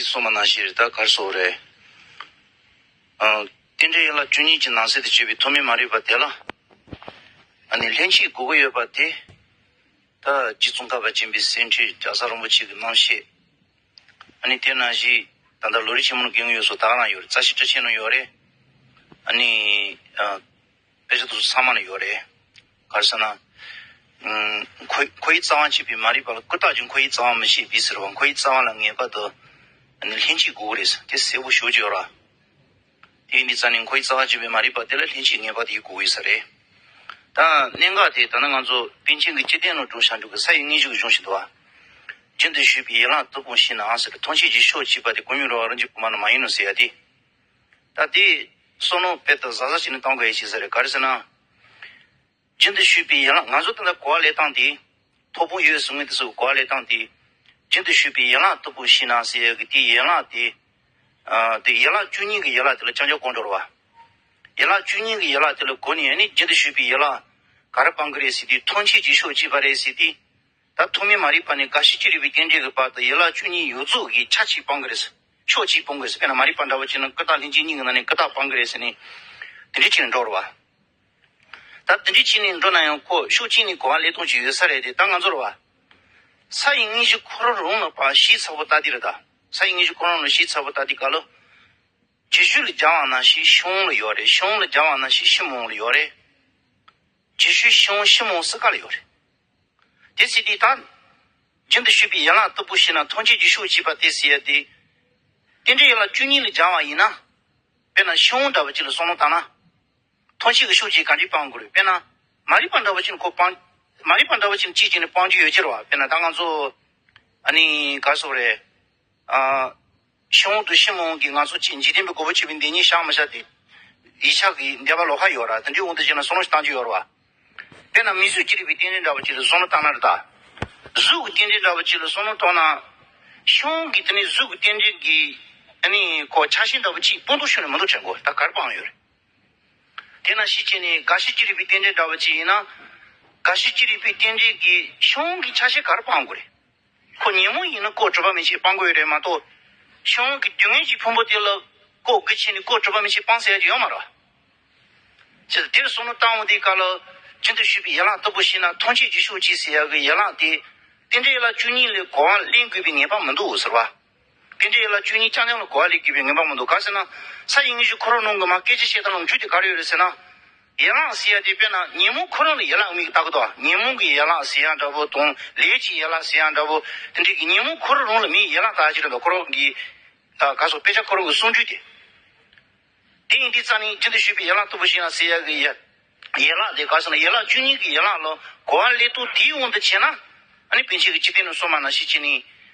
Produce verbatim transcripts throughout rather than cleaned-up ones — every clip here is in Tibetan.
གསུངས་པ་ནང་བཞིན་རེད། ད་ག་རེ་ཟེར་དགོས་རེད། ཨ། རྟེན་འབྲེལ་ཡན་ལག་བཅུ་གཉིས་ཀྱི་ནང་གསེས་དུ་གྱུར་པའི་ཐོག་མའི་མ་རིག་པ་དེ་ལ། ཨ་ནི་ལྷན་སྐྱེས་དགོས་ཀྱི་ཡོད་པ་དེ། ད་རྗེ་ཙོང་ཁ་པ་སྦྱིན་པའི་སེམས་ཁྲིད། རྒྱ་བཟའ་རིན་པོ་ཆེ་གི་རྣམ་བཤད། ཨ་ནི་དེ་ནང་བཞིན་ད་ལྟ་ལམ་རིམ་ཆེན་མོ་ནང་དགེ་བསྙེན་ཡོད་སོགས་ད་ག་རང་ཡོད་རེད། རྩ་ཤེ་སྤྲུལ་ཆེན་ནང་ཡོད་རེད། ཨ་ནི། ཨ། དཔེ་ཆ་དེ་ཚོ་ཚང་མ་ལ་ཡོད་རེད། ག་རེ་ཟེར་ན། ཨུམ། འཁོར་འཁོར་བའི་རྩ་བ་འཆད་པའི་མ་རིག་པ་ལ། ཀུན་བརྟགས་ཀྱིས་འཁོར་བའི་རྩ་བ་མི་ཤེས་པས་ཟེར་བ། འཁོར་བའི་རྩ་བ་ལ་ངེས་པར་དུ་ཨ་ནི་ལྷན་སྐྱེས་དགོས་ཀྱི་རེད་ཟེར། དེ་གསལ་པོ་ཞེ་པོ་ཅིག་ཡོད་རེད། དེ་ཡིན་དུས་ཙང་ནི་འཁོར་བའི་རྩ་བ་འཆད་པའི་མ་རིག་པ་དེ་ལ་ལྷན་སྐྱེས་ངེས་པར་དུ་ཡོད་དགོས་ཀྱི་ཡོད་ས་རེད། ད་གནད་འགག་དེ་ད་ནི་ང་ཚོ་པཎ་ཆེན་གྱི་སྤྱི་དོན་ལ་འགྲོ་བྱ་འགྲོ་གི་ས་ཡི་དངོས་གཞི་གི་གཞུང་ཞིག་འདུག་བ། རྒྱུན་དུ་ཞུགས་པའི་ཡན་ལག་དུ་སྤུངས་ཤིང་ན་ཟེར། མཐོང་ཆོས་ཀྱི་ཕྱོགས་གཅིག་པ་དེ་གོ་མྱོང་རེད་བ། རང་གི་བུ་མ་ནི་མ་ཡིན་ནོ་ཟེར་ཡ་དེ། ད་དེ་བསམ་བློ་དཔེ་ད་གཟབ་གཟབ་བྱས་ནས་གཏོང་དགོས་ཡ་ཞིག་ས་རེད། ག་རེ་ཟེར་ན། རྒྱུན་དུ་ཞུགས་པའི་ཡན་ལག། ང་ཚོ་ད་ལྟ་གོ་བ་ལེན་སྟངས་དེ། ཐོར་བུ་ཡོད་གསུང་མཁན་དེ་ཚོ་གོ་བ་ལེན་སྟངས་དེ། རྒྱུན་དུ་ཞུགས་པའི་ཡན་ལག་དུ་སྤུངས་ཤིང་ན་ཟེར་ཡ་གི་དེ་ཡན་ལག་དེ། ཨ། དེ་ཡན་ལག་བཅུ་གཉིས་ཀྱི་ཡན་ལག་དེ་ལ་རྐྱང་རྐྱང་གོ་འགྲོ་རེད་བ། ཡན་ལག་བཅུ་གཉིས་ཀྱི་ཡན་ལག་དེ་ལ་གོ་ནས་ཨ་ནི་རྒྱུན་དུ་ཞུགས་པའི་ཡན་ལག་ག་རེ་སྤང་གི་རེད་ཟེར་དུས། མཐོང་ཆོས་ཀྱི་ཕྱོགས་གཅིག་པ་རེད་ཟེར་དུས། ད་ཐོག་མའི་མ་རིག་པ་ནས་རྒ་ཤི་ཅི་རིགས་པའི་རྟེན་འབྲེལ་གྱི་བར་དུ་ཡན་ལག་བཅུ་གཉིས་ཡོངས་རྫོགས་ཀྱི་ཆ་གཅིག་སྤང་གི་རེད། ཕྱོགས་གཅིག་སྤང་གི་རེད། དཔེར་ན་མ་རིག་པ་འདྲ་བོ་ཅིག་ནི་ཀུན་བརྟགས་ལྷན་སྐྱེས་གཉིས་ཀྱི་ནང་ནས་ཀུན་བརྟགས་སྤང་གི་རེད་ཟེར་ནས། དེ་འདྲ་བྱས་ནས་འགྲོ་རེད་བ། ད་དེ་འདྲ་བྱས་ནས་འགྲོ་ན་ཡང་ཁོ་ཕྱོགས་གཅིག་ནས་གོ་བ་ལེན་སྟངས་ཅིག་ཡོད་ས་རེད་དེ། ད་ང་ཚོར་བ། ས་ཡི་དངོས་གཞི་ཁོ་རང་རང་ལ་ཕར་གཞི་ཚ་པོ་ལྟ་དེ་རེད་ད། ས་ཡི་དངོས་གཞི་ཁོ་རང་ལ་གཞི་ཚ་པོ་ལྟ་དེ་ག་ལ། རྗེས་ཤུལ་ལ་སྦྱར་བ་ནང་བཞིན་ཕྱི་དབང་ལ་ཡོད་རེད། ཕྱི་དབང་ལ་སྦྱར་བ་ནང་བཞིན་ཕྱི་མ་དབང་ལ་ཡོད་རེད། རྗེས་ཤུལ་ཕྱི་དབང་ཕྱི་མ་དབང་གསུམ་ཀ་ལ་ཡོད་རེད། དེ་ཟེར་དུས་ད། རྒྱུན་དུ་ཞུགས་པའི་ཡན་ལག་དུ་སྤུངས་ཤིང་ན། མཐོང་ཆོས་ཀྱི་ཕྱོགས་གཅིག་པ་སྟེ་ཟེར་ཡ་དེ། རྟེན་འབྲེལ་ཡན་ལག་བཅུ་གཉིས་ལ་སྦྱར་བ་ཡིན་ན། དཔེར་ན་ཕྱི་དབང་འདྲ་བོ་ཅིག་ལ་བསམ་བློ་བཏང་ན། མཐོང་ཆོས་ཀྱི་ཕྱོགས་གཅིག་ག་འདྲས་སྤང་དགོས་རེད། དཔེར་ན། མ་རིག་པ་འདྲ་བོ་ཅིག་ཁོ་སྤང་། མ་རིག་པ་འདྲ་བོ་ཅིག་གཅིག་བྱས་ནས་སྤང་རྒྱུ་ཡོད་ཀྱི་རེད་བ། དཔེར་ན་ད་ང་ཚོ། ཨ་ནི་ག་རེ་ཟེར་དགོས་རེད། ཨ། ཕྱི་དབང་དང་ཕྱི་མ་དབང་གི་ང་ཚོ་གཅིག་འཇིག་རྟེན་པའི་རྒོལ་པོ་ཆེ་བའི་མདེལ་གཉིས་བཞག་མི་བཞག་དེ། ཡིག་ཆ་གི་འདས་པ་ལོགས་ཀ་ཡོད་ར། དེ་འདྲའི་དབང་དུ་བྱས་ན་བསམ་བློ་ཞིག་བཏང་རྒྱུ་ཡོད་རེད་བ། དཔེར་ན་མིང་གཟུགས་ཅི་རིགས་པའི་རྟེན་འབྲེལ་འདྲ་བོ་ཅིག་ལ་བསམ་བློ་བཏང་ན་རེད་ད། གཟུགས་ཀྱི་རྟེན་འབྲེལ་འདྲ་བོ་ཅིག་ལ་བསམ་བློ་བཏང་ན། ཕྱི་དབང་གི་དེ་ནི་གཟུགས་ཀྱི་རྟེན་འབྲེལ་གྱི། ཨ་ནི་ཁོ་ཆ་ཤས་འདྲ་བོ་ཅིག་སྤང་ཐུབ་ཤོར་ནས་མི་འདུག་དྲན་གོ། ད་ག་རེ་སྤང་ཡོད་རེད། དེ་ནང་བཞིན་བྱས་ནས་རྒ་ཤི་ཅི་རིགས་པའི་རྟེན་འབྲེལ་འདྲ་བོ་ཅིག་ཡིན་ན། རྒ་ཤི་ཅི་རིགས་པའི་རྟེན་འབྲེལ་གྱི་ཕྱི་དབང་གི་ཆ་ཤས་ག་རེ་སྤང་དགོས་རེད། ཁོ་ཉོན་མོངས་ཡིན་ན་ལྐོག་གྲུབ་པ་མན་ཆད་སྤང་དགོས་ཡོད་རེད་མ་གཏོགས། ཕྱི་དབང་གི་སྡུག་བསྔལ་གྱི་ཕུང་པོ་དེ་ལ་ལྐོག་གི་བྱས་ནས་ལྐོག་གྲུབ་པ་མན་ཆད་སྤང་ཟེར་ཡ་དེ་ཡོད་མ་རེད། ཅེས་དེར་བསམ་བློ་བཏང་འོང་དུས་སྐབས་ལ། རྒྱུན་དུ་ཞུགས་པའི་ཡན་ལག་ལྟ་བུ་ཞིག་ན་མཐོང་ཆོས་ཀྱི་ཕྱོགས་གཅིག་ཟེར་ཡ་གི་ཡན་ལག་དེ། རྟེན་འབྲེལ་ཡན་ལག་བཅུ་གཉིས་ལ་གོ་བ་ལེན་དགོས་པའི་ངེས་པ་མི་འདུག་ཟེར་བ། རྟེན་འབྲེལ་ཡན་ལག་བཅུ་གཉིས་རྐྱང་རྐྱང་ལ་གོ་བ་ལེན་དགོས་པའི་ངེས་པ་མི་འདུག་ག་ཟེར་ན། ས་ཡི་དངོས་གཞི་ཁོ་རང་ནང་གི་མ་སྐད་ཆ་བཤད་སྟངས་ལ་རྒྱུ་དེ་ག་རེ་ཡོད་རེད་ཟེར་ན། ཡན་ལག་ཟེར་ཡ་དེ་དཔེར་ན་ཉོན་མོངས་ཁོ་རང་ལ་ཡན་ལག་དམིགས་བཏགས་ཀྱི་འདུག་ཉོན་མོངས་ཀྱི་ཡན་ལག་ཟེར་ཡ་འདྲ་པོ་དང་ལས་ཀྱི་ཡན་ལག་ཟེར་ཡ་འདྲ་པོ། དེ་འདྲའི་གི་ཉོན་མོངས་ཁོ་རང་རང་ལ་མིའི་ཡན་ལག་བཏགས་ཀྱི་རེད་འདུག་ཁོ་རང་གི། ད་ག་སོགས་དཔེ་ཆ་ཁོ་རང་གི་གསུང་རྒྱུ་དེ། དེ་ཡིན་དུས་ཙང་ནི་རྒྱུན་དུ་ཞུགས་པའི་ཡན་ལག་ལྟ་བུ་ཞིག་ན་ཟེར་ཡ་གི་ཡ། ཡན་ལག་དེ་ག་ཟེར་ན་ཡན་ལག་བཅུ་གཉིས་ཀྱི་ཡན་ལག་ལ་གོ་བ་ལེན་སྟངས་དེའི་དབང་དུ་བྱས་ན། ཨ་ནི་པཎ་ཆེན་གྱི་སྤྱི་དོན་ནས་གསུངས་པ་ནང་བཞིན་བྱས་ནས།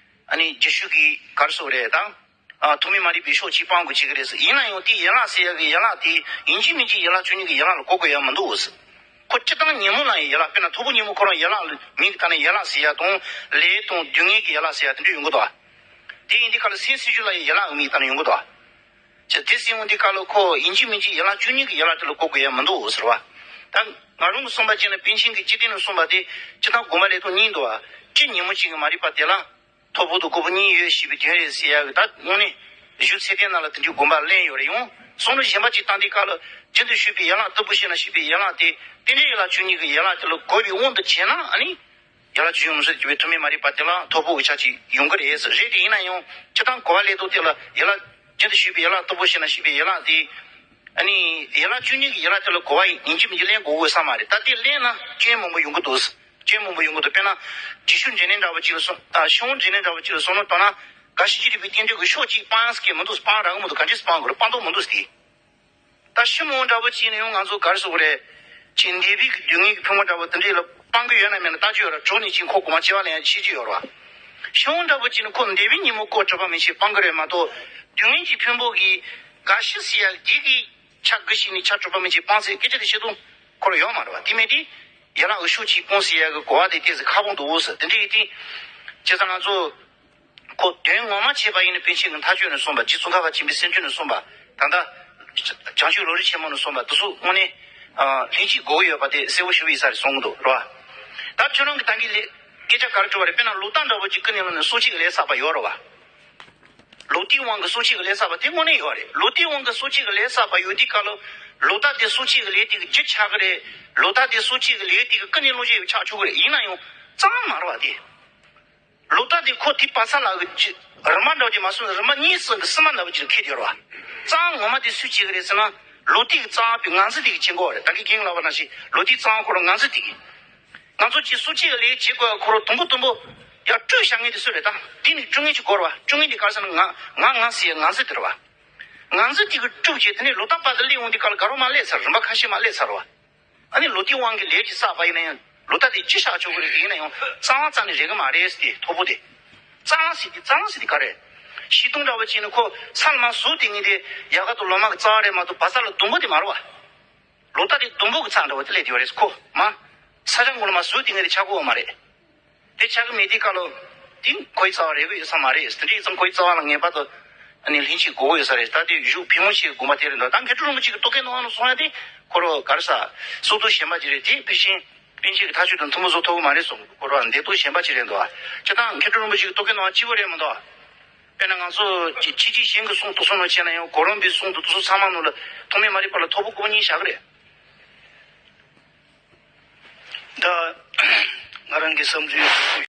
ཨ་ནི་རྗེས་ཤུལ་གྱི་ག་རེ་ཟེར་དགོས་རེད་ད། ཨ། ཐོག་མའི་མ་རིག་པའི་ཕྱོགས་གཅིག་སྤང་དགོས་ཀྱི་རེད་ཟེར། ཡིན་ན་ཡང་དེའི་ཡན་ལག་ཟེར་ཡ་གི་ཡན་ལག་དེ་ཡིན་གཅིག་མིན་གཅིག་ཡན་ལག་བཅུ་གཉིས་ཀྱི་ཡན་ལག་ལ་གོ་དགོས་ཡ་མི་འདུག་ཟེར། ཁོ་སྤྱིར་བཏང་ཉོན་མོངས་ལ་ཡང་ཡན་ལག་དཔེར་ན་ཐོར་བུ་ཉོན་མོངས་ཁོ་རང་ཡན་ལག་ལ་མིང་གི་སྟེང་ནས་ཡན་ལག་ཟེར་ཡ་དང་ལས་དང་སྡུག་བསྔལ་གྱི་ཡན་ལག་ཟེར་ཡ་དེ་འདྲ་ཡོང་གི་འདུག་ཨ། དེ་ཡིན་དུས་སྐབས་ལ་སེམས་སྲིད་རྒྱུད་ལ་ཡང་ཡན་ལག་དམིགས་སྟངས་ཡོང་གི་འདུག་ཨ། ཅེས་དེ་སེམས་འོང་དུས་སྐབས་ལ་ཁོ་ཡིན་གཅིག་མིན་གཅིག་ཡན་ལག་བཅུ་གཉིས་ཀྱི་ཡན་ལག་དེ་ལ་གོ་དགོས་ཡ་མི་འདུག་ཟེར་བ། ད་ང་རང་གི་བསམ་པ་བྱས་ན་པཎ་ཆེན་གྱི་སྤྱི་དོན་ནས་གསུངས་པ་དེ་སྤྱིར་བཏང་དགོངས་པ་ལེན་སྟངས་གཉིས་འདུག་ཨ། སྤྱིར་ཉོན་མོངས་ཅན་གྱི་མ་རིག་པ་དེ་ལ་ཐོར་བུ་དང་ཁོར་བུ་གཉིས་ཡོད་ཞེས་པའི་དོན་རེད་ཟེར་ཡ་གི་ད་དངོས་གནས་གཞུང་ཚད་ལྡན་ནང་ལ་དེ་འདྲའི་དགོངས་པ་ལེན་ཡོད་རེད། ཡང་བསམ་བློ་གཞན་པ་ཅིག་བཏང་དུས་སྐབས་ལ་རྒྱུན་དུ་ཞུགས་པའི་ཡན་ལག་ལྟ་བུ་ཞིག་ན་ཞུགས་པའི་ཡན་ལག་དེ་རྟེན་འབྲེལ་ཡན་ལག་བཅུ་གཉིས་ཀྱི་ཡན་ལག་དེ་ལ་གོ་བའི་དབང་དུ་བྱས་ན་ཨ་ནི། ཡན་ལག་བཅུ་གཉིས་མུ་སུ་གྱུར་པའི་ཐོག་མའི་མ་རིག་པ་དེ་ལ་ཐོར་བུ་གི་ཆ་གཅིག་ཡོང་གི་རེད་ཟེར། རེད་དེ་ཡིན་ན་ཡང་སྤྱིར་བཏང་གོ་བ་ལེན་སྟངས་དེ་ལ་ཡན་ལག་རྒྱུན་དུ་ཞུགས་པའི་ཡན་ལག་ལྟ་བུ་ཞིག་ན་ཞུགས་པའི་ཡན་ལག་དེ། ཨ་ནི་ཡན་ལག་བཅུ་གཉིས་ཀྱི་ཡན་ལག་དེ་ལ་གོ་བ་ཡིན་གཅིག་མིན་གཅིག་ལེན་དགོས་དགོས་ས་མ་རེད། ད་དེ་ལེན་ན་སྐྱོན་མང་པོ་ཡོང་གི་འདུག་སྐྱོན་མང་པོ་ཡོང་གི་འདུག་དཔེར་ན་རྗེས་ཤུལ་འབྲེལ་ལྡན་འདྲ་བོ་ཅིག་ལ་སོང་ད་ཕྱི་དབང་འབྲེལ་ལྡན་འདྲ་བོ་ཅིག་ལ་སོང་ན་ལྟ་ན་རྒ་ཤི་ཅི་རིགས་པའི་རྟེན་འབྲེལ་གྱི་ཕྱོགས་གཅིག་སྤང་ཡག་གི་མི་འདུག་སྤང་རག་གི་མི་འདུག་ག་འདྲས་སྤང་དགོས་རེད། སྤང་ཐུབ་མི་འདུག་ཟེར། ད་ཕྱི་མ་འོང་འདྲ་བོ་ཅིག་ནི་ཡང་ང་ཚོ་ག་རེ་ཟེར་དགོས་རེད། ཅིག་འདས་པའི་གི་སྡུག་བསྔལ་གྱི་ཕུང་པོ་འདྲ་བོ་དེ་འདྲས་ལ་སྤང་གི་ཡོད་ན་མེད་ན་ལྟ་རྒྱུ་ཡོད་ར། གྲོགས་ནས་ཅིག་ཁོ་གོ་མ་སྐྱེ་བ་ལེན་ཡ་ཤེས་ཀྱི་ཡོད་ར། ཕྱི་མ་འདྲ་བོ་ཅིག་ནི་ཁོ་འདས་པའི་ཉོན་མོངས་ལྐོག་གྲུབ་པ་མན་ཆད་སྤང་གི་རེད་མ་གཏོགས། སྡུག་བསྔལ་གྱི་ཕུང་པོ་གི་རྒ་ཤི་ཟེར་ཡ་འདི་གི་ཆ་གི་ཞིག་ནི་ཆ་གྲུབ་པ་མན་ཆད་སྤང་ཟེར་སྐད་ཆ་དེ་བཤད་དུས་ཁོ་རང་ཡོད་མ་རེད་བ། དེ་མེད་དེ། ཡན་ལག་གི་ཕྱོགས་གཅིག་སྤོང་ཟེར་ཡ་གི་གོ་བ་དེ་ཏོག་ཙམ་ཁག་པོ་འདུག་ཟེར། དེ་འདྲ་ཡིན་དུས། བྱས་ཙང་ང་ཚོ། ཁོ་དོན་ངོ་མ་བྱས་པ་ཡིན་ན་པཎ་ཆེན་གྱི་མཐའ་དཔྱོད་ནས་གསུངས་པ། རྗེ་ཙོང་ཁ་པ་ཆེན་པོའི་སེམས་དཔྱོད་ནས་གསུངས་པ། ད་ལྟ་བྱང་ཆུབ་ལམ་རིམ་ཆེན་མོ་ནས་གསུངས་པ་དེ་ཚོ་དངོས་གནས། ཨ། ལྷན་སྐྱེས་དགོས་ཀྱི་ཡོད་པ་དེ་གསལ་པོ་ཞེ་པོ་ཡིན་ས་རེད་གསུང་གི་འདུག་རེད་བ། ད་ཁྱོད་རང་གི་ད་གིན་ལས་སྐད་ཆ་ག་རེ་དྲི་བ་རེད། དཔེར་ན་ལོ་རྟགས་འདྲ་བོ་ཅིག་ཀུན་ནས་ལོ་ནས་སྲོག་གཅོད་ཀྱི་ལས་བསགས་པ་ཡོད་རེད་བ། ལོ་ ཏིའི་དབང་གིས་སྲོག་བཅད་ཀྱི་ལས་བསགས་པ་དེ་དངོས་གནས་ཡོད་རེད། ལོ་ཏིའི་དབང་གིས་སྲོག་བཅད་ཀྱི་ལས་བསགས་པ་ཡོད་དུས་སྐབས་ལ། ལོ་ཏ་དེ་སྲོག་བཅད་ཀྱི་ལས་དེ་གི་རྒྱུ་ཆགས་ཀྱི་རེད། ལོ་ཏ་དེ་སྲོག་བཅད་ཀྱི་ལས་དེ་གི་ཀུན་ནས་བསླུ་བྱེད་ཡོད་ཆགས་ཆོག་གི་རེད། ཡིན་ན་ཡང་རྩ་བ་མ་རེད་བ་དེ། ལོ་ཏ་དེ་ཁོ་དེ་བ་ས་ལ་གི་རི་མ་འདྲ་བ་ཅིག་མ་སོང་ན་རི་མ་གཉིས་སུ་གི་སྲིན་མ་འདྲ་བ་ཅིག་ཁེལ་ཡོད་རེད་བ། རྩ་བ་ངོ་མ་དེ་སུས་བྱེད་ཀྱི་རེད་ཟེར་ན། ལོ་ཏི་གི་རྩ་བ་པའི་ངང་ཚུལ་དེ་གི་བྱེད་དགོས་རེད། ད་གིན་ལབ་པ་ནང་བཞིན་ལོ་ཏིའི་རྩ་བ་ཁོ་རང་ངང་ཚུལ་དེ་གི། ང་ཚོ་གཅིག་སྲོག་བཅད་ཀྱི་ལས་བྱེད་དགོས། ཁོ་རང་དུམ་བུ་དུམ་བུ་ཡར་བཀྲུས་བཞག་མཁན་དེ་སུ་རེད། ད་དེ་ནི་བཀྲུ་མཁན་ཅིག་དགོས་རེད་བ། བཀྲུ་མཁན་དེ་ག་རེ་ཟེར་ན་ང་ང་ང་ཟེར་ཡ་ངང་ཚུལ་དེ་རེད་བ། ངང་ཚུལ་དེ་གི་བཀྲུས་བྱས་དེ་ནས་ལོ་ཏ་པ་དེ་སླེབས་འོང་དུས་སྐབས་ལ་དགའ་རོགས་མ་སླེབས་ཚར། རིམ་པ་ཁ་ཤས་མ་སླེབས་ཚར་བ། ཨ་ནི་ལོ་ཏིའི་དབང་གིས་ལས་ཅིག་བསགས་པ་ཡིན་ན་ཡང་ལོ་ཏ་དེ་རྒྱུ་བཞག་ཆོག་གི་རེད། དེ་ཡིན་ན་ཡང་རྩ་བ་རྩ་ནས་རེག་གི་མ་རེད་ཟེར་ཏེ། ཐོར་བུ་དེ། རྩ་བ་ཟེར་དེ་རྩ་བ་ཟེར་དེ་ག་རེད། བཤད་སྟངས་འདྲ་བ་བྱས་ན་ཁོ་ས་ལ་མར་ཟུག་བསྡད་མཁན་དེ་ཡལ་ག་དང་ལོ་མ་གི་རྩ་བ་རེད་མ་གཏོགས་བ་ས་ལ་དུམ་བུ་དེ་མ་རེད་བ། ལོ་ཏ་དེ་དུམ་བུ་གི་རྩ་འདྲ་བ་དེ་སླེབས་བསྡད་ཡོད་རེད། ཁོ་མ་ས་ཆ་ངོ་མ་ཟུག་བསྡད་མཁན་དེ་ཆགས་ཀྱི་ཡོད་མ་རེད། དེ་ཆགས་ཀྱི་མེད་དུས་སྐབས་ལ་དེ་ཁོའི་རྩ་བ་རེག་གི་ཡོད་ས་མ་རེད། དེ་འདྲ་ཡིན་ཙང་ཁོའི་རྩ་བ་ལ་ངེས་པར་དུ་ཨ་ནི་ལྷན་སྐྱེས་དགོས་ཀྱི་ཡོད་ས་རེད། ད་དེ་གཞུག་ཕལ་མོ་ཆེའི་དགོངས་པ་དེ་རེད་འདུག་ད་མཁས་གྲུབ་རིན་པོ་ཆེ་གི་རྟོག་གེ་ནང་ལ་སོང་ཡ་དེ་ཁོ་རང་ག་རེ་ཟ། སྲོལ་གཏོད་གཞན་པ་ཅིག་རེད། དེ་ཕལ་ཆེར་པཎ་ཆེན་གྱི་ཐག་གཅོད་དང་ཐུན་མོང་བཟོ་ཐུབ་ཀྱི་མ་རེད་གསུངས། ཁོ་རང་འདས་རྟོག་གཞན་པ་ཅིག་རེད་འདུག་སྤྱིར་བཏང་མཁས་གྲུབ་རིན་པོ་ཆེ་གི་རྟོག་གེ་ནང་གཅིག་པོ་རེད་མི་འདུག་དཔེར་ན་ང་ཚོ་ཕྱི་ཕྱི་རྒྱལ་གཞན་གྱི་གསུང་དེ་ཚོ་ནང་བྱས་ན་ཡང་གོ་རམས་པའི་གསུང་དེ་ཚོ་ཚང་མ་ནང་ལ་ཐོག་མེད་མ་རིག་པ་ལ་ཐོར་བུ་དགུ་པ་གཉིས་བཞག་གི་རེད། ད་ང་རང་གི་བསམ་ཚུལ།